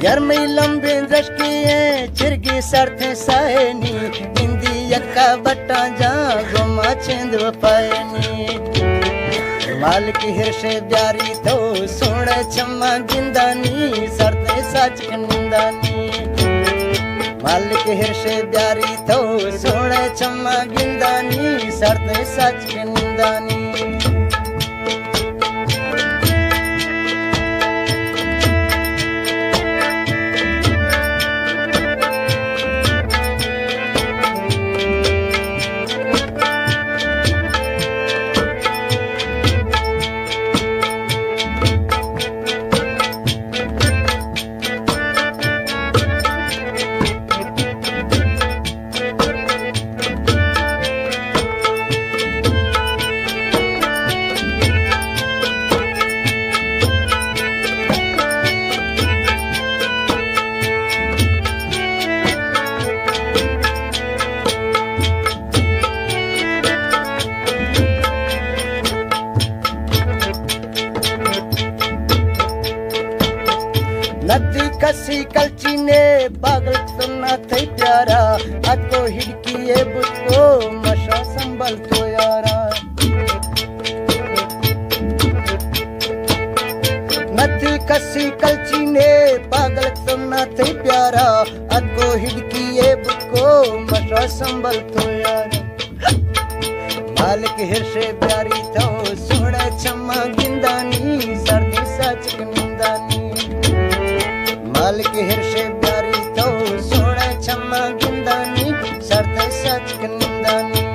یار مئی لمبیں درشکے ایں، چرگے سرتیں ساہے نی، نندی یکا بٹاں جاں، گوما چند وفائے نی۔ مالک ہرشے بیاری تو، سوہنے چماں گندانی، سرتیں ساچک نندانی۔ مالک ہرشے بیاری تو، سوہنے چماں گندانی، سرتیں ساچک نندانی۔ نتی کسی کلچی نے، پاگل تو نہ تھئی پیارا، اتکو ہڑکی اے بت کو، مشا سنبھل تو یارا۔ نتی کسی کلچی نے، پاگل تو نہ تھئی پیارا، اتکو ہڑکی اے بت کو، مشا سنبھل تو یارا۔ مالک ہرشے بیاری تو، سوہنے چماں گندانی، سرتیں ساچک نندانی۔ مالک ہرشے بیاری تو، سوہنے چماں گندانی، سرتیں ساچک نندانی۔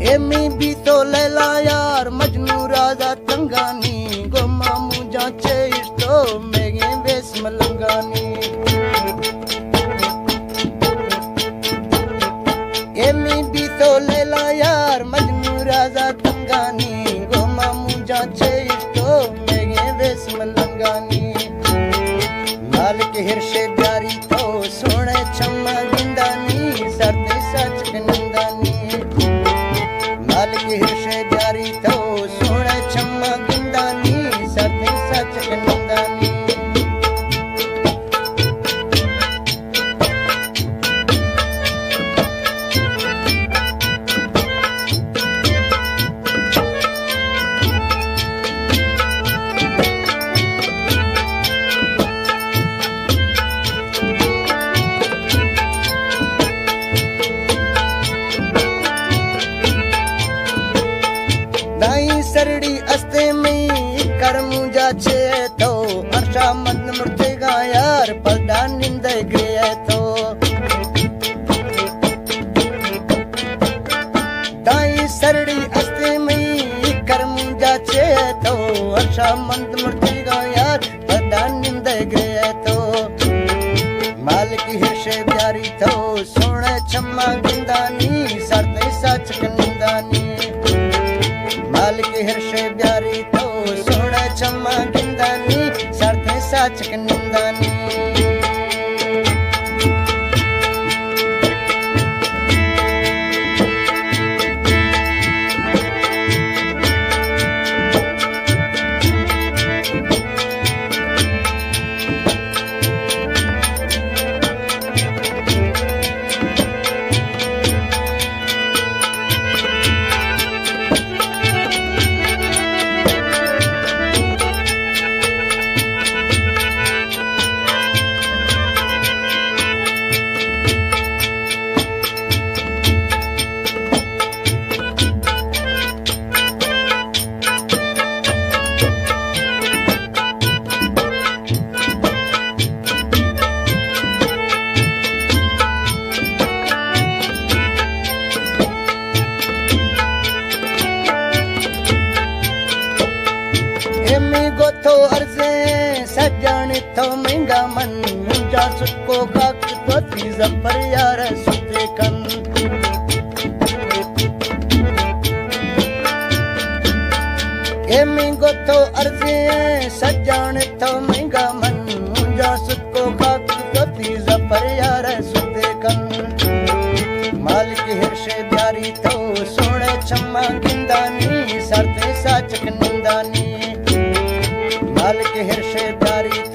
ایمی بی تو لیلا یار، مجنوں رازا تنگانی، گوما مونجاں چیش تو میگیں ویس ملنگانی۔ ایمی بی تو لیلا یار، مجنوں رازا تنگانی، گوما مونجاں چیش تو میگیں ویس ملنگانی۔ مالک ہرشے بیاری تو، سوہنے چماں گندانی، سرتیں ساچک نندانی۔ مالک ہرشے بیاری تو، سوہنے چماں گندانی، سرتیں ساچک نندانی۔ دائیں سرڑی استیں مئی، کرموں جا چے تو، ارشا مند مرتگاں یار، پلڈا نندے گرے تو۔ دائیں سرڑی استیں مئی، کرموں جا چے تو، ارشا مند مرتگاں یار، پلڈا نندے گرے تو۔ مالک ہرشے بیاری تو، سوہنے چماں گندانی، سرتیں ساچک نندانی۔ مالک ہرشے بیاری تو، سوہنے چماں گندانی، سرتیں ساچک نندانی۔ تو ارزیں سجانی تو منگا من، منجا سکو خاک تو تیز پر یار ستے کن۔ اے منگو تو ارزیں سجانی تو منگا من، منجا سکو خاک تو تیز پر یار ستے کن۔ مالک ہرشے بیاری تو سونے چما گندانی، سردے ساچک نندانی۔ مالک ہرشے بیاری